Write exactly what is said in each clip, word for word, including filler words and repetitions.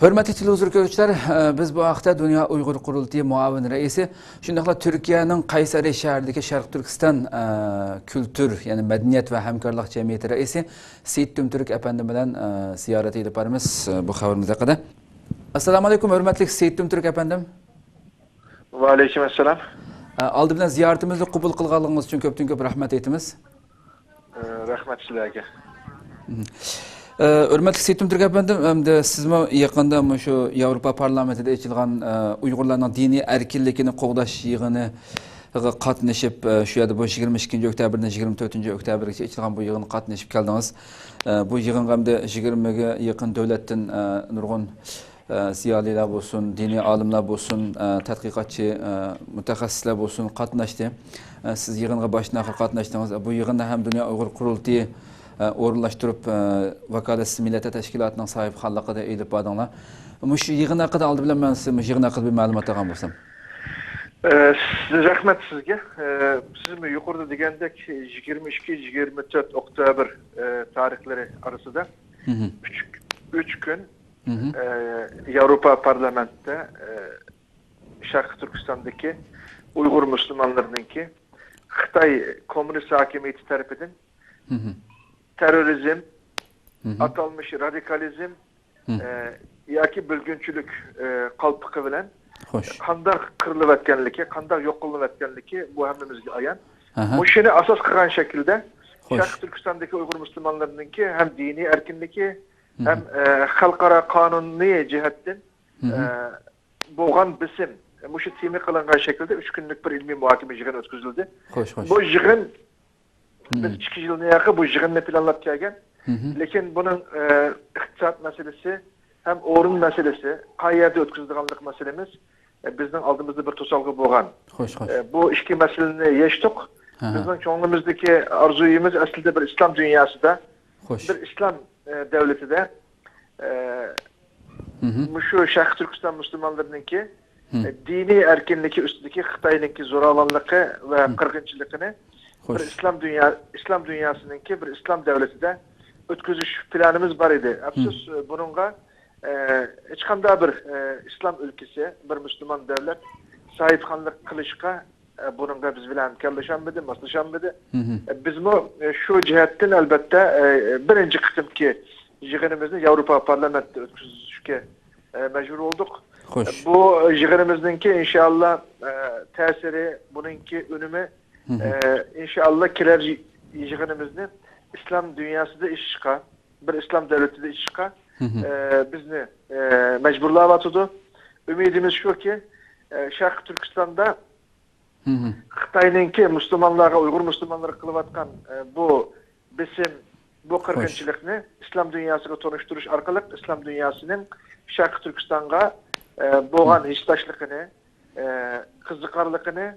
ھۆرمەتلىك تېلېۋىزور كۆرگۈچىلەر، بىز بۇ ھەقتە دۇنيا ئۇيغۇر قۇرۇلتىيى مۇئاۋىن رەئىسى، شۇنداقلا تۈركىيەنىڭ قەيسەرى شەھىرىدىكى شەرقىي تۈركىستان، ئە، كۈلتۈر، يەنى مەدەنىيەت ۋە ھەمكارلىق جەمئىيىتى رەئىسى سېيىت تۈمتۈرك ئەپەندىم بىلەن، ئە، زىيارەت ئېلىپ بارىمىز، ئە، بۇ خەۋىرىمىز ھەققىدە. ئەسسالامۇ ئەلەيكۇم، ھۆرمەتلىك سېيىت تۈمتۈرك ئەپەندىم. ۋەئەلەيكۇم ئەسسالام. ئە، ئالدى بىلەن زىيارىتىمىزنى قوبۇل قىلغانلىقىڭىز ئۈچۈن كۆپتىن كۆپ رەھمەت ئېيتىمىز. ئە، رەھمەت سىلەرگە. مم. ئە، ھۆرمەتلىك سېيىت تۈمتۈرك ئەپەندىم، ئەمدى سىزمۇ يېقىندا مۇشۇ ياۋروپا پارلامېنتىدا ئېچىلغان، ئە، ئۇيغۇرلارنىڭ دىنىي ئەركىنلىكىنى قوغداش يىغىنىغا قاتنىشىپ، ئە، شۇ يەردە بۇ يىگىرمە ئىككىنچى ئۆكتەبىردىن يىگىرمە تۆتىنچى ئۆكتەبىرگىچە ئېچىلغان بۇ يىغىنغا قاتنىشىپ كەلدىڭىز. ئە، بۇ يىغىنغا ئەمدى يىگىرمىگە يېقىن دۆلەتتىن، ئە، نۇرغۇن ئە، زىيالىيلار بولسۇن، دىنىي ئالىملار بولسۇن، ئە، تەتقىقاتچى، ئە، مۇتەخەسسىسلەر بولسۇن قاتناشتى. ئە، سىز يىغىنغا باشتىن ئاخىر قاتناشتىڭىز. بۇ يىغىننى ھەم دۇنيا ئۇيغۇر قۇرۇلتىيى، ئە، ئورۇنلاشتۇرۇپ، ئە، ۋاكالەتسىز مىللەتلەر تەشكىلاتىنىڭ ساھىبخانلىقىدا ئېلىپ باردىڭلار. مۇشۇ يىغىن ھەققىدە ئالدى بىلەن مەن سىزگە مۇشۇ يىغىن ھەققىدە بىر مەلۇمات ئالغان بولسام. ئە، رەھمەت سىزگە. ئە، سىزمۇ يۇقىرىدا دېگەندەك، يىگىرمە ئىككى، يىگىرمە تۆت ئۆكتەبىر، ئە، تارىخلىرى ئارىسىدا مم. ئۈچ، ئۈچ كۈن مم. ئە، ياۋروپا پارلامېنتىدا، ئە، شەرقىي تۈركىستاندىكى ئۇيغۇر مۇسۇلمانلىرىنىڭكى خىتاي كوممۇنىست ھاكىمىيىتى تەرىپىدىن مم. تېررورىزم، مم. ئاتالمىش رادىكالىزم، مم. ئە، ياكى بۆلگۈنچىلىك، ئە، قالپىقى بىلەن خوش. قانداق قىرىلىۋەتكەنلىكى، قانداق يوق قىلىنىۋەتكەنلىكى بۇ ھەممىمىزگە ئايان. ئاھا. مۇشۇنى ئاساس قىلغان شەكىلدە خوش. شەرقىي تۈركىستاندىكى ئۇيغۇر مۇسۇلمانلىرىنىڭكى ھەم دىنىي ئەركىنلىكى، مم. ھەم، ئە، خەلقئارا قانۇنىي جەھەتتىن، مم. ئە، بولغان بېسىم، مۇشۇ تېما قىلىنغان شەكىلدە ئۈچ كۈنلۈك بىر ئىلمىي مۇھاكىمە يىغىنى ئۆتكۈزۈلدى. خوش، خوش. بۇ يىغىن، مم. بىز ئىككى يىلدىن ياقى بۇ يىغىننى پىلانلاپ كەلگەن. مم. لېكىن بۇنىڭ، ئە، ئىقتىساد مەسىلىسى ھەم ئورۇن مەسىلىسى، قايەردە ئۆتكۈزىدىغانلىق مەسىلىمىز، ئە، بىزنىڭ ئالدىمىزدا بىر توسالغۇ بولغان. خوش، خوش. ئە، بۇ ئىككى مەسىلىنى يەشتۇق. ئاھا. بىزنىڭ كۆڭلىمىزدىكى ئارزۇيىمىز ئەسلىدە بىر ئىسلام دۇنياسىدا، خوش. بىر ئىسلام، ئە، دەۋلىتىدە، ئە، مم. مۇشۇ شەرقىي تۈركىستان مۇسۇلمانلىرىنىڭكى، مم. ئە، دىنىي ئەركىنلىكى ئۈستىدىكى خىتاينىڭكى زوراۋانلىقى ۋە مم. قىرغىنچىلىقىنى خوش. بىر ئىسلام دۇنيا، ئىسلام دۇنياسىنىڭكى بىر ئىسلام دەۋلىتىدە ئۆتكۈزۈش پىلانىمىز بار ئىدى. ئەپسۇس، مم. ئە، بۇنىڭغا، ئە، ھېچقانداق بىر، ئە، ئىسلام ئۆلكىسى، بىر مۇسۇلمان دەۋلەت ساھىبخانلىق قىلىشقا، ئە، بۇنىڭغا بىز بىلەن ھەمكارلىشالمىدى، ماسلىشالمىدى. مم. ئە، بىزمۇ، ئە، شۇ جەھەتتىن ئەلبەتتە، ئە، بىرىنچى قېتىمكى يىغىنىمىزنى ياۋروپا پارلامېنتىدا ئۆتكۈزۈشكە، ئە، مەجبۇر بولدۇق. خوش. بۇ يىغىنىمىزنىڭكى ئىنشائاللا، ئە، تەسىرى، بۇنىڭكى ئۈنۈمى، مم. ئە، ئىنشائاللا كېلەر يىغىنىمىزنى ئىسلام دۇنياسىدا ئېچىشقا، بىر ئىسلام دەۋلىتىدە ئېچىشقا، مم. ئە، بىزنى، ئە، مەجبۇرلاۋاتىدۇ. ئۈمىدىمىز شۇكى، ئە، شەرقىي تۈركىستاندا مم. خىتاينىڭكى مۇسۇلمانلارغا، ئۇيغۇر مۇسۇلمانلىرىغا قىلىۋاتقان، ئە، بۇ بېسىم، بۇ خوش. قىرغىنچىلىقنى ئىسلام دۇنياسىغا تونۇشتۇرۇش ئارقىلىق ئىسلام دۇنياسىنىڭ شەرقىي تۈركىستانغا، ئە، بولغان مم. ھېسداشلىقىنى، ئە، قىزىقارلىقىنى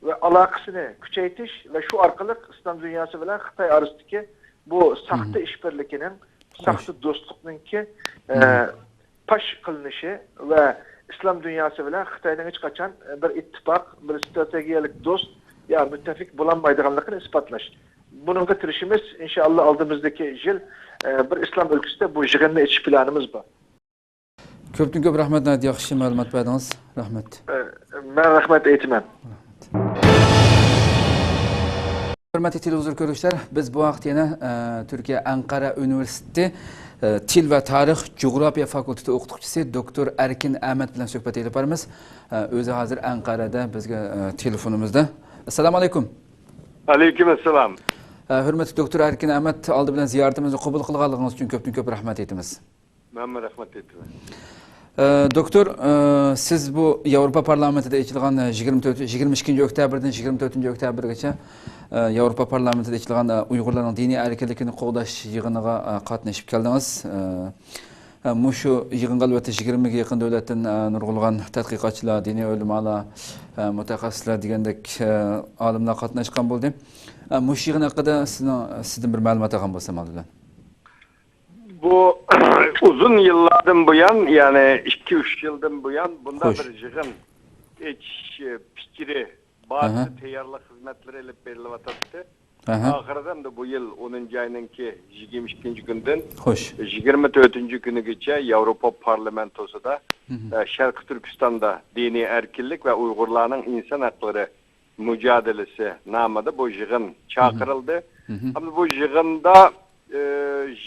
ۋە ئالاقىسىنى كۈچەيتىش ۋە شۇ ئارقىلىق ئىسلام دۇنياسى بىلەن خىتاي ئارىسىدىكى بۇ ساختا مم. ئىشبىرلىكىنىڭ، خوش. ساختا دوستلۇقنىڭكى، ئە، مم. پاش قىلىنىشى ۋە ئىسلام دۇنياسى بىلەن خىتاينىڭ ھېچقاچان بىر ئىتتىپاق، بىر ستراتېگىيەلىك دوست يا مۇتتەپىق بولالمايدىغانلىقىنى ئىسپاتلاش. بۇنىڭغا تىرىشىمىز، ئىنشائاللا، ئالدىمىزدىكى يىل، ئە، بىر ئىسلام ئۆلكىسىدە بۇ يىغىننى ئېچىش پىلانىمىز بار. كۆپتىن كۆپ رەھمەت، ناھايىتى ياخشى مەلۇمات بەردىڭىز. رەھمەت. ئە، مەن رەھمەت ئېيتىمەن. رەھمەت. ھۆرمەتلىك تېلېۋىزور كۆرگۈچىلەر، بىز بۇ ھەقتە يەنە، ئە، تۈركىيە ئەنقەرە ئۇنىۋېرسىتېتى، ئە، تىل ۋە تارىخ جۇغراپىيە فاكۇلتېتى ئوقۇتقۇچىسى دوكتور ئەركىن ئەمەت بىلەن سۆھبەت ئېلىپ بارىمىز. ئە، ئۆزى ھازىر ئەنقەرەدە بىزگە، ئە، تېلېفونىمىزدا. ئەسسالامۇ ئەلەيكۇم. ئەلەيكۇم ئەسسالام. ئە، ھۆرمەتلىك دوكتور ئەركىن ئەمەت، ئالدى بىلەن زىيارىتىمىزنى قوبۇل قىلغانلىقىڭىز ئۈچۈن كۆپتىن كۆپ رەھمەت ئېيتىمىز. مەنمۇ رەھمەت ئېيتىمەن. ئە، دوكتور، ئە، سىز بۇ ياۋروپا پارلامېنتىدا ئېچىلغان، ئە، يىگىرمە تۆت، يىگىرمە ئىككىنچى ئۆكتەبىردىن يىگىرمە تۆتىنچى ئۆكتەبىرگىچە، ئە، ياۋروپا پارلامېنتىدا ئېچىلغان، ئە، ئۇيغۇرلارنىڭ دىنىي ئەركىنلىكىنى قوغداش يىغىنىغا، ئە، قاتنىشىپ كەلدىڭىز. ئە، ئە، مۇشۇ يىغىنغا ئەلۋەتتە يىگىرمىگە يېقىن دۆلەتتىن، ئە، نۇرغۇنلىغان تەتقىقاتچىلار، دىنىي ئۆلىمالار، ئە، مۇتەخەسسىسلەر دېگەندەك، ئە، ئالىملار قاتناشقان بولدى. ئە، مۇشۇ يىغىن ھەققىدە سىزنىڭ، سىزدىن بىر مەلۇمات ئالغان بولسام ئالدى بىلەن. بۇ ئۇزۇن يىللاردىن بۇيان، يەنى ئىككى، ئۈچ يىلدىن بۇيان بۇنداق خوش. بىر يىغىن ئېچىش پىكرى بار ئىدى، تەييارلىق خىزمەتلىرى ئېلىپ بېرىلىۋاتاتتى. ئاخىرىدا ئەمدى بۇ يىل ئونىنچى ئاينىڭكى يىگىرمە ئىككىنچى كۈنىدىن خوش. يىگىرمە تۆتىنچى كۈنىگىچە ياۋروپا پارلامېنتوسىدا، مم. ئە، شەرقىي تۈركىستاندا دىنىي ئەركىنلىك ۋە ئۇيغۇرلارنىڭ ئىنسان ھەقلىرى مۇجادىلىسى نامىدا بۇ يىغىن چاقىرىلدى. مم. ئەمدى بۇ يىغىندا، ئە،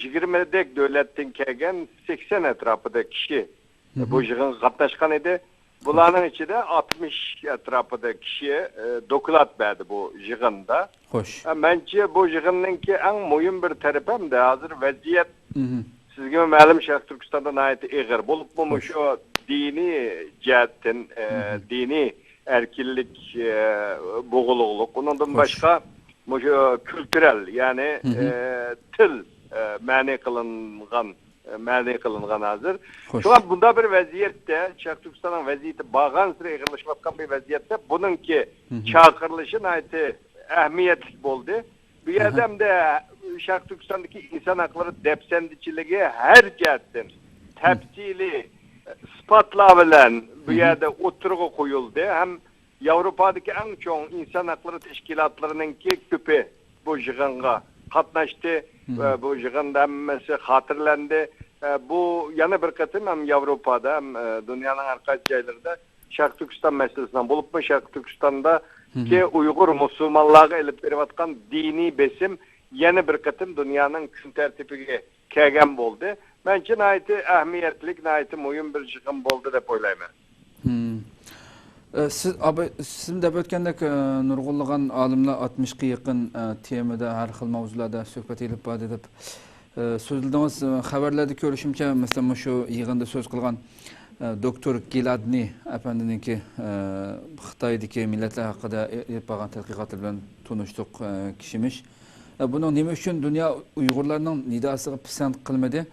يىگىرمىدەك دۆلەتتىن كەلگەن سەكسەن ئەتراپىدا كىشى بۇ يىغىنغا قاتناشقان ئىدى. بۇلارنىڭ ئىچىدە ئاتمىش ئەتراپىدا كىشى، ئە، دوكلات بەردى بۇ يىغىندا. خوش. ئە، مەنچە بۇ يىغىننىڭكى ئەڭ مۇھىم بىر تەرىپى ھەمدە ھازىر ۋەزىيەت سىزگىمۇ مەلۇم، شەرقىي تۈركىستاندا ناھايىتى ئېغىر. بولۇپمۇ خوش. مۇشۇ دىنىي جەھەتتىن، ئە، دىنىي ئەركىنلىك، ئە، بوغۇلغۇلۇق. ئۇنىڭدىن خوش. باشقا مۇشۇ كۈلتۈرەل، يەنى، ئە، تىل، ئە، مەنئى قىلىنغان مەنئى قىلىنغان ھازىر. خوش. شۇڭا بۇنداق بىر ۋەزىيەتتە، شەرقىي تۈركىستاننىڭ ۋەزىيىتى بارغانسېرى ئېغىرلىشىۋاتقان بىر ۋەزىيەتتە بۇنىڭكى چاقىرىلىشى ناھايىتى ئەھمىيەتلىك بولدى. بۇ يەردە ئەمدى شەرقىي تۈركىستاندىكى ئىنسان ھەقلىرى دەپسەندىچىلىكى ھەر جەھەتتىن تەپسىلىي ئىسپاتلار بىلەن بۇ يەردە ئوتتۇرىغا قويۇلدى ھەم ياۋروپادىكى ئەڭ چوڭ ئىنسان ھەقلىرى تەشكىلاتلىرىنىڭكى كۆپى بۇ يىغىنغا قاتناشتى. ۋە بۇ يىغىندا ھەممىسى خاتىرىلەندى. ئە، بۇ يەنە بىر قېتىم ھەم ياۋروپادا، ھەم، ئە، دۇنيانىڭ ھەر قايسى جايلىرىدا شەرقىي تۈركىستان مەسىلىسىنىڭ، بولۇپمۇ شەرقىي تۈركىستاندىكى ئۇيغۇر مۇسۇلمانلارغا ئېلىپ بېرىۋاتقان دىنىي بېسىم يەنە بىر قېتىم دۇنيانىڭ كۈن تەرتىپىگە كەلگەن بولدى. مەنچە ناھايىتى ئەھمىيەتلىك، ناھايىتى مۇھىم بىر يىغىن بولدى دەپ ئويلايمەن. مم. ئە، سىز، ئاباي، سىزمۇ دەپ ئۆتكەندەك، ئە، نۇرغۇنلىغان ئالىملار ئاتمىشقا يېقىن، ئە، تېمىدا، ھەر خىل ماۋزۇلاردا سۆھبەت ئېلىپ باردى دەپ، ئە، سۆزلىدىڭىز. ئە، خەۋەرلەردە كۆرۈشۈمچە، مەسىلەن، مۇشۇ يىغىندا سۆز قىلغان، ئە، دوكتور گىلادنى ئەپەندىنىڭكى، ئە، خىتايدىكى مىللەتلەر ھەققىدە ئېلىپ بارغان تەتقىقاتى بىلەن تونۇشلۇق، ئە، كىشىمىش. ئە، بۇنىڭ نېمە ئۈچۈن دۇنيا ئۇيغۇرلارنىڭ نىداسىغا پىسەنت قىلمىدى؟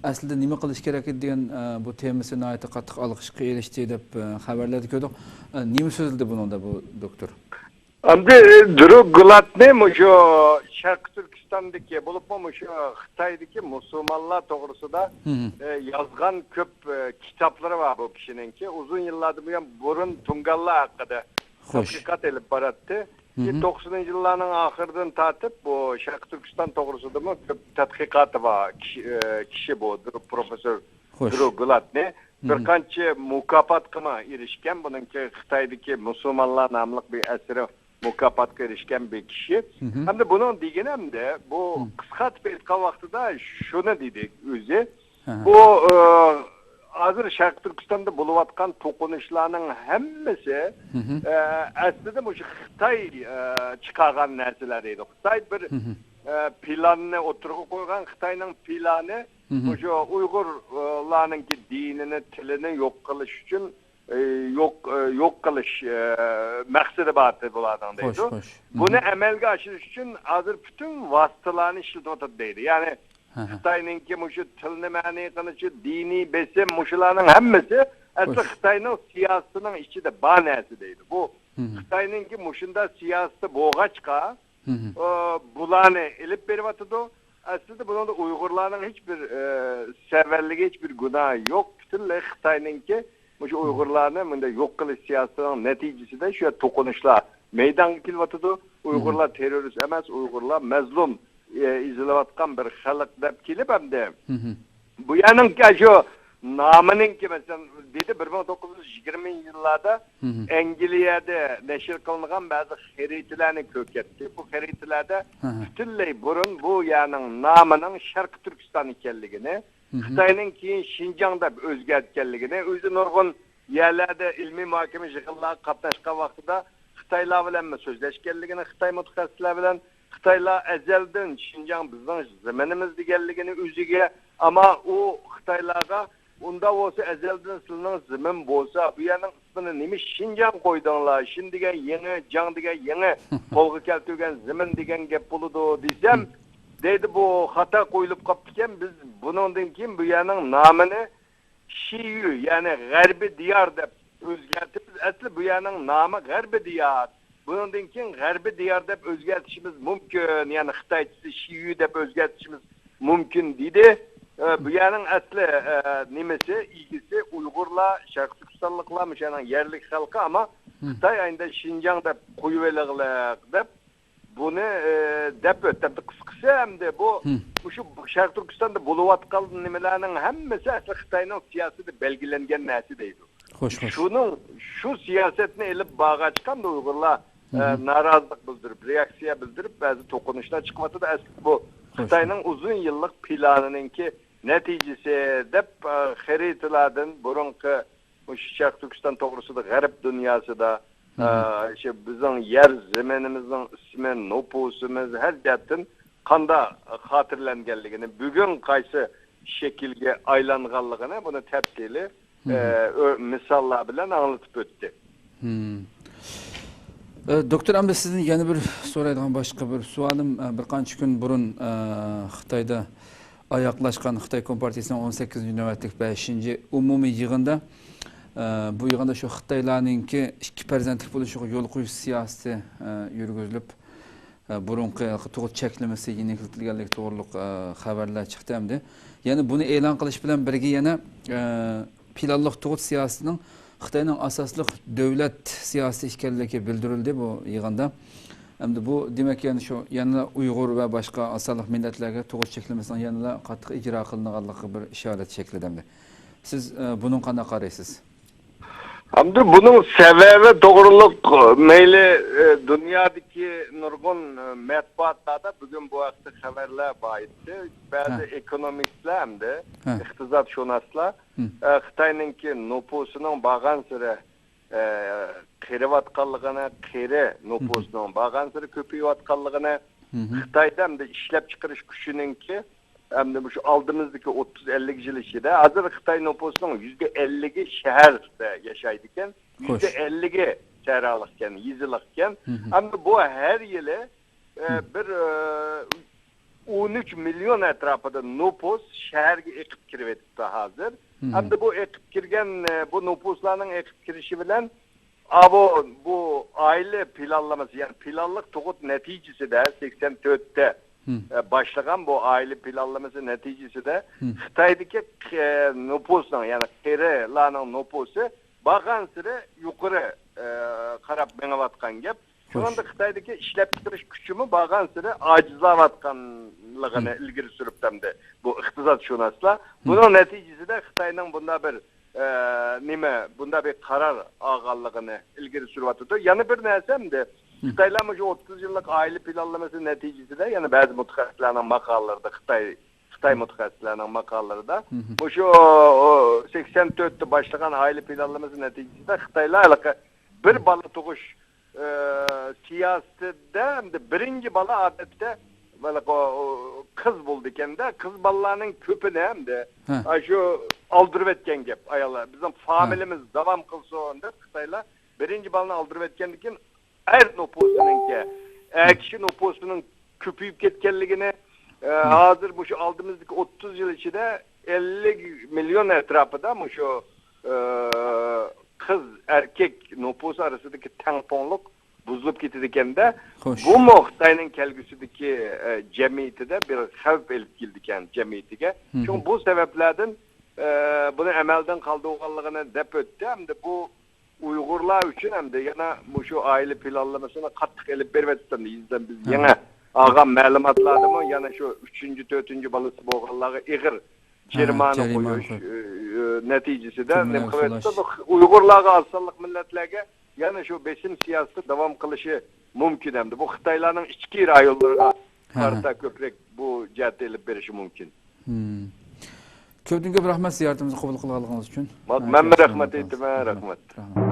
ئەسلىدە نېمە قىلىش كېرەك ئىدى دېگەن، ئە، بۇ تېمىسى ناھايىتى قاتتىق ئالقىشقا ئېرىشتى دەپ، ئە، خەۋەرلەردە كۆردۇق. ئە، نېمە سۆزلىدى بۇنىڭدا بۇ دوكتور؟ ئەمدى، ئە، درۇ گلاتنى مۇشۇ شەرقىي تۈركىستاندىكى، بولۇپمۇ مۇشۇ خىتايدىكى مۇسۇلمانلار توغرىسىدا، ئە، يازغان كۆپ، ئە، كىتابلىرى بار بۇ كىشىنىڭكى. ئۇزۇن يىللاردىن بۇيان بۇرۇن تۇڭگانلار ھەققىدە خوش. تەتقىقات ئېلىپ باراتتى. مم. توقسىنىنچى يىللارنىڭ ئاخىرىدىن تارتىپ بۇ شەرقىي تۈركىستان توغرىسىدىمۇ كۆپ تەتقىقاتى بار كىشى، ئە، كىشى بۇ، درۇ-، پروفېسسور خوش. درۇ گلاتنى. مم. بىر قانچە مۇكاپاتقىمۇ ئېرىشكەن. بۇنىڭكى خىتايدىكى مۇسۇلمانلار ناملىق بىر ئەسىرى مۇكاپاتقا ئېرىشكەن بىر كىشى. مم. ھەمدە بۇنىڭ دېگىنى ھەمدە بۇ مم. قىسقارتىپ ئېيتقان ۋاقتىدا شۇنى دېدى ئۆزى. ئەھە. بۇ، ئە، ھازىر شەرقىي تۈركىستاندا بولۇۋاتقان توقۇنۇشلارنىڭ ھەممىسى، مم. ئە، ئەسلىدە مۇشۇ خىتاي، ئە، چىقارغان نەرسىلەر دەيدۇ. خىتاي بىر، مم. ئە، پىلاننى ئوتتۇرىغا قويغان. خىتاينىڭ پىلانى مم. مۇشۇ ئۇيغۇرلارنىڭكى دىنىنى، تىلىنى يوق قىلىش ئۈچۈن، ئە، يوق، ئە، يوق قىلىش، ئە، مەقسىتى بار بۇلارنىڭ خوش، دەيدۇ. خوش. بۇنى مم. ئەمەلگە ئاشۇرۇش ئۈچۈن ھازىر پۈتۈن ۋاسىتىلارنى ئىشلىتىۋاتىدۇ دەيدۇ. يەنى ئەھە. خىتاينىڭكى مۇشۇ تىلنى مەنئى قىلىشى، دىنىي بېسىم، مۇشۇلارنىڭ ھەممىسى ئەسلى خوش. خىتاينىڭ سىياسىتىنىڭ ئىچىدە بار نەرسە دەيدۇ. بۇ مم. خىتاينىڭكى مۇشۇنداق سىياسىتى بولغاچقا، مم. ئۇ، بۇلارنى ئېلىپ بېرىۋاتىدۇ. ئەسلىدە بۇنىڭدا ئۇيغۇرلارنىڭ ھېچ بىر، ئە، سەۋەنلىكى، ھېچ بىر گۇناھى يوق. پۈتۈنلەي خىتاينىڭكى مۇشۇ مم. ئۇيغۇرلارنى مۇنداق يوق قىلىش سىياسىتىنىڭ نەتىجىسىدە شۇ يەردە توقۇنۇشلار مەيدانغا كېلىۋاتىدۇ. مم. ئۇيغۇرلار تېررورىست ئەمەس، ئۇيغۇرلار مەزلۇم، ئە، ئېزىلىۋاتقان بىر خەلق دەپ كېلىپ ئەمدى مم. بۇ يەرنىڭكى شۇ نامىنىڭكى، مەسىلەن، دېدى، بىر مىڭ توققۇز يۈز يىگىرمىنچى يىللاردا مم. ئەنگلىيەدە نەشر قىلىنغان بەزى خەرىتىلەرنى كۆرسەتتى. بۇ خەرىتىلەردە مم. پۈتۈنلەي بۇرۇن بۇ يەرنىڭ نامىنىڭ شەرقىي تۈركىستان ئىكەنلىكىنى، مم. خىتاينىڭ كېيىن شىنجاڭ دەپ ئۆزگەرتكەنلىكىنى، ئۆزى نۇرغۇن يەرلەردە ئىلمىي مۇھاكىمە يىغىنلارغا قاتناشقان ۋاقتىدا خىتايلار بىلەنمۇ سۆزلەشكەنلىكىنى، خىتاي مۇتەخەسسىسلەر بىلەن، خىتايلار ئەزەلدىن شىنجاڭ بىزنىڭ زېمىنىمىز دېگەنلىكىنى ئۆزىگە، ئەمما ئۇ خىتايلارغا، ئۇنداق بولسا ئەزەلدىن سىلىنىڭ زېمىن بولسا، بۇ يەرنىڭ ئىسمىنى نېمە شىنجاڭ قويدۇڭلار؟ شىن دېگەن يېڭى، جاڭ دېگەن يېڭى قولغا كەلتۈرگەن زېمىن دېگەن گەپ بولىدۇ دېسەم، دەيدۇ، بۇ خاتا قويۇلۇپ قاپتىكەن، بىز بۇنىڭدىن كېيىن بۇ يەرنىڭ نامىنى شىيۈ، يەنى غەربىي دىيار دەپ ئۆزگەرتىمىز. ئەسلى بۇ يەرنىڭ نامى غەربىي دىيار. بۇنىڭدىن كېيىن غەربىي دىيار دەپ ئۆزگەرتىشىمىز مۇمكىن، يەنى خىتايچىسى شىيۈ دەپ ئۆزگەرتىشىمىز مۇمكىن، دېدى. ئە، بۇ يەرنىڭ ئەسلى، ئە، نېمىسى، ئىگىسى ئۇيغۇرلار، شەرقىي تۈركىستانلىقلار، مۇشۇ يەرنىڭ يەرلىك خەلقى، ئەمما خىتاي ئەينىدە شىنجاڭ دەپ قويۇۋېلىغلىق دەپ بۇنى، ئە، دەپ ئۆتتى. قىسقىسى ئەمدى بۇ، مۇشۇ شەرقىي تۈركىستاندا بولۇۋاتقان نېمىلەرنىڭ ھەممىسى ئەسلى خىتاينىڭ سىياسىتىدە بەلگىلەنگەن نەرسە دەيدۇ. خوش، خوش. شۇنىڭ، شۇ سىياسەتنى ئېلىپ بارغاچقا ئۇيغۇرلار، ئە، نارازىلىق بىلدۈرۈپ، رېئاكسىيە بىلدۈرۈپ، بەزى توقۇنۇشلار چىقىۋاتىدۇ. ئەسلى بۇ خوش. خىتاينىڭ ئۇزۇن يىللىق پىلانىنىڭكى نەتىجىسى دەپ، ئە، خەرىتىلاردىن بۇرۇنقى مۇشۇ شەرقىي تۈركىستان توغرىسىدا غەرب دۇنياسىدا، ئە، شۇ بىزنىڭ يەر زېمىنىمىزنىڭ ئىسمى، نوپۇسىمىز ھەر جەھەتتىن قانداق خاتىرىلەنگەنلىكىنى، بۈگۈن قايسى شەكىلگە ئايلانغانلىقىنى بۇنى تەپسىلىي، ئە، ئۆ-، مىساللار بىلەن ئاڭلىتىپ ئۆتتى. ئە، دوكتور، ئەمدى سىزدىن يەنە بىر سورايدىغان باشقا بىر سوئالىم، ئە، بىر قانچە كۈن بۇرۇن، ئە، خىتايدا ئاياغلاشقان خىتاي كومپارتىيىسىنىڭ ئون سەككىزىنچى نۆۋەتلىك بەشىنچى ئومۇمىي يىغىنىدا، ئە، بۇ يىغىندا شۇ خىتايلارنىڭكى ئىككى پەرزەنتلىك بولۇشىغا يول قويۇش سىياسىتى، ئە، يۈرگۈزۈلۈپ، ئە، بۇرۇنقى تۇغۇت چەكلىمىسى يېنىكلىتىلگەنلىكى توغرۇلۇق، ئە، خەۋەرلەر چىقتى ئەمدى. يەنە بۇنى ئېلان قىلىش بىلەن بىرگە يەنە، ئە، پىلانلىق تۇغۇت سىياسىتىنىڭ خىتاينىڭ ئاساسلىق دۆلەت سىياسىتى ئىكەنلىكى بىلدۈرۈلدى بۇ يىغىندا. ئەمدى بۇ، دېمەك، يەنە شۇ، يەنىلا ئۇيغۇر ۋە باشقا ئاز سانلىق مىللەتلەرگە تۇغۇت چەكلىمىسىنىڭ يەنىلا قاتتىق ئىجرا قىلىنىدىغانلىقىغا بىر ئىشارەت شەكلىدە ئەمدى. سىز، ئە، بۇنىڭغا قانداق قارايسىز؟ ئەمدى بۇنىڭ سەۋەبى توغرۇلۇق، مەيلى، ئە، دۇنيادىكى نۇرغۇن، ئە، مەتبۇئاتلاردا بۈگۈن بۇ ھەقتە خەۋەرلەر بار ئىدى. بەزى ئېكونومىستلار ھەمدە ئىقتىسادشۇناسلار، ئە، خىتاينىڭكى نوپۇسىنىڭ بارغانسېرى، ئە، قېرىۋاتقانلىقىنى، قېرى نوپۇسنىڭ بارغانسېرى كۆپىيىۋاتقانلىقىنى، خىتايدا ئەمدى ئىشلەپچىقىرىش كۈچىنىڭكى ئەمدى مۇشۇ ئالدىمىزدىكى ئوتتۇز ئەللىك يىل ئىچىدە، ھازىر خىتاي نوپۇسىنىڭ يۈزدە ئەللىكى شەھەردە ياشايدىكەن، يۈزدە ئەللىكى سەھرالىقكەن، يېزىلىقكەن. ئەمدى بۇ ھەر يىلى، ئە، بىر، ئە، ئون ئۈچ مىليون ئەتراپىدا نوپۇس شەھەرگە ئېقىپ كىرىۋېتىپتۇ ھازىر. ئەمدى بۇ ئېقىپ كىرگەن، ئە، بۇ نوپۇسلارنىڭ ئېقىپ كىرىشى بىلەن ئاۋۇ بۇ ئائىلە پىلانلىمىسى، يەنى پىلانلىق تۇغۇت نەتىجىسىدە سەكسەن تۆتتە، ئە، باشلىغان بۇ ئائىلە پىلانلىمىسى نەتىجىسىدە خىتايدىكى، ئە، نوپۇسنىڭ، يەنى قېرىلارنىڭ نوپۇسى بارغانسېرى يۇقىرى، ئە، قاراپ مېڭىۋاتقان گەپ. شۇنىڭدا خىتايدىكى ئىشلەپچىقىرىش كۈچىمۇ بارغانسېرى ئاجىزلاۋاتقانلىقىنى ئىلگىرى سۈرۈپ، ئەمدى بۇ ئىقتىسادشۇناسلار. بۇنىڭ نەتىجىسىدە خىتاينىڭ بۇنداق بىر، ئە، نېمە، بۇنداق بىر قارار ئالغانلىقىنى ئىلگىرى سۈرۈۋاتىدۇ. يەنە بىر نەرسە ئەمدى، خىتايلار مۇشۇ ئوتتۇز يىللىق ئائىلە پىلانلىمىسى نەتىجىسىدە، يەنە بەزى مۇتەخەسسىسلەرنىڭ ماقالىلىرىدا، خىتاي، خىتاي مۇتەخەسسىسلەرنىڭ ماقالىلىرىدا، مۇشۇ، ئو، سەكسەن تۆتتە باشلىغان ئائىلە پىلانلىمىسى نەتىجىسىدە خىتايلار ھېلىقى بىر بالا تۇغۇش ئە، سىياسىتىدە ئەمدى بىرىنچى بالا ئادەتتە، بالا، ئۇ، قىز بولىدىكەن-دە، قىز بالىلارنىڭ كۆپىنى ئەمدى، ھە، ئاشۇ ئالدۇرۇۋەتكەن گەپ ئاياللار. بىزنىڭ، ھە، فامىلىمىز داۋام قىلسۇن دەپ خىتايلار بىرىنچى بالىنى ئالدۇرۇۋەتكەندىن كېيىن ئەر نوپۇسىنىڭكى، ئەر كىشى نوپۇسىنىڭ كۆپىيىپ كەتكەنلىكىنى، ئە، ھازىر مۇشۇ ئالدىمىزدىكى ئوتتۇز يىل ئىچىدە ئەللىك مىليون ئەتراپىدا مۇشۇ، ئە، قىز ئەركەك نوپۇسى ئارىسىدىكى تەڭپۇڭلۇق بۇزۇلۇپ كېتىدىكەن-دە. خوش. بۇمۇ خىتاينىڭ كەلگۈسىدىكى، ئە، جەمئىيىتىدە بىر خەۋپ ئېلىپ كېلىدىكەن جەمئىيىتىگە. شۇڭا بۇ سەۋەبلەردىن، ئە، بۇنى ئەمەلدىن قالدۇرغانلىقىنى دەپ ئۆتتى. ئەمدى بۇ ئۇيغۇرلار ئۈچۈن ئەمدى يەنە مۇشۇ ئائىلە پىلانلىمىسىنى قاتتىق ئېلىپ بېرىۋېتىپتۇ. يېزىدىن بىز يېڭى ئالغان مەلۇماتلاردىمۇ يەنە شۇ ئۈچىنچى، تۆتىنچى بالىسى بولغانلارغا ئېغىر جەرىمانە قويۇش، ئە، ئە، نەتىجىسىدە نېمە قىلىۋېتىپتۇ. بۇ ئۇيغۇرلارغا، ئاز سانلىق مىللەتلەرگە يەنە شۇ بېسىم سىياسىتى داۋام قىلىشى مۇمكىن ئەمدى. بۇ خىتايلارنىڭ ئىچكى رايونلىرىغا قارىتا كۆپرەك بۇ جەھەتتە ئېلىپ بېرىشى مۇمكىن. كۆپتىن كۆپ رەھمەت زىيارىتىمىزنى قوبۇل قىلغانلىقىڭىز ئۈچۈن. مەنمۇ رەھمەت ئېيتىمەن، رەھمەت.